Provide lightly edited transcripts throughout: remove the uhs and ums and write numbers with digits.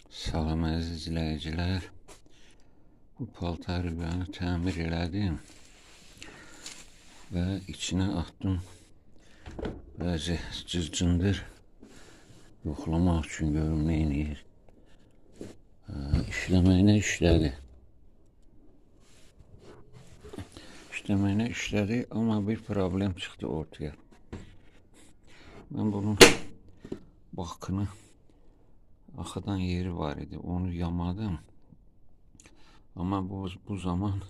Salam əziz izləyicilər. Bu paltar yuyanı təmir elədim və içinə atdım bəzi cır-cındır yoxlamaq üçün görüm nə eləyir. İşləməyinə işlədi. İşləməyinə işlədi, amma bir problem çıxdı ortaya. Mən bunun bakını axıdan yeri var idi, onu yamadım. Amma bu zaman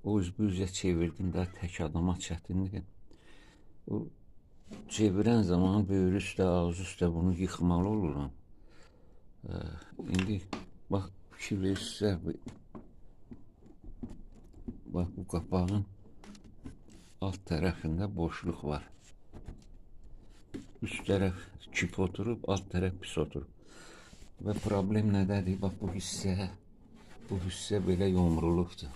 o üz bu üzə çevirdim də tək adama çətindir. O çevirən zaman böyrü üstə, ağzı üstə bunu yıxmalı oluram. İndi bax, fikir verirsinizsə, bax bu qapağın alt tərəfində boşluq var. Üst tərəf kip oturub, alt tərəf pis oturub. Və problem nədədir? Bax bu hissə belə yumrulubdur.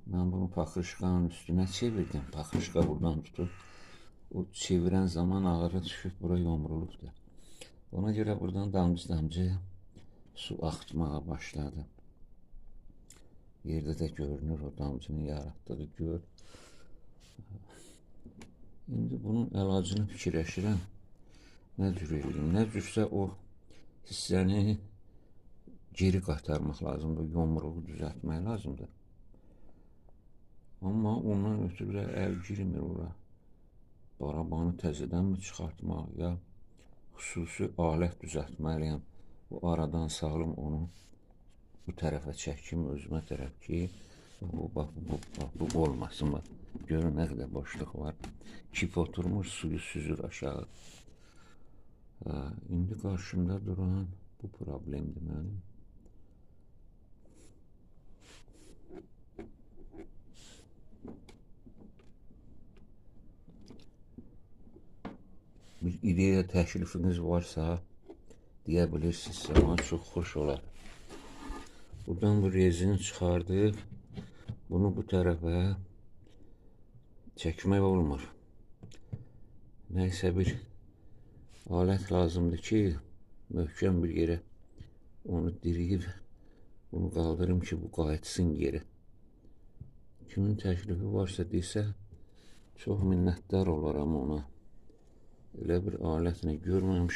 Mən bunu paxırışqanın üstünə çevirdim. Paxırışqa buradan tutub. O çevirən zaman ağırı düşüb bura yumrulubdur. Ona görə buradan damcı-damcı su axıtmağa başladı. Yerdə də görünür o damcının yaratdığı göl. İndi bunun əlacını fikirləşirəm. Nə cür eləyim? Nə cürsə o hissəni geri qaytarmaq lazımdır, yumruğu düzəltmək lazımdır. Amma ondan ötürü də əl girmir ora. Barabanı təzədən mi çıxartmaq, ya xüsusi alət düzəltməliyəm. Bu aradan salım onu bu tərəfə çəkim, özümə tərəf ki, bax, bu olmasın. Bax. Görün nə qədər boşluq var. Kip oturmuş, suyu süzür aşağı. İndi qarşımda duran bu problemdir mənim. Bir ideya təklifiniz varsa deyə bilirsinizsə, mənə çox xoş olar. Buradan bu rezini çıxardıb bunu bu tərəfə çəkmək olmur. Nəysə bir alət lazımdır ki, möhkəm bir yerə onu diriyib, bunu qaldırım ki, bu qayıtsın geri. Kimin təklifi varsa desə, çox minnətdar olaram ona. Elə bir alətlə görməmişəm.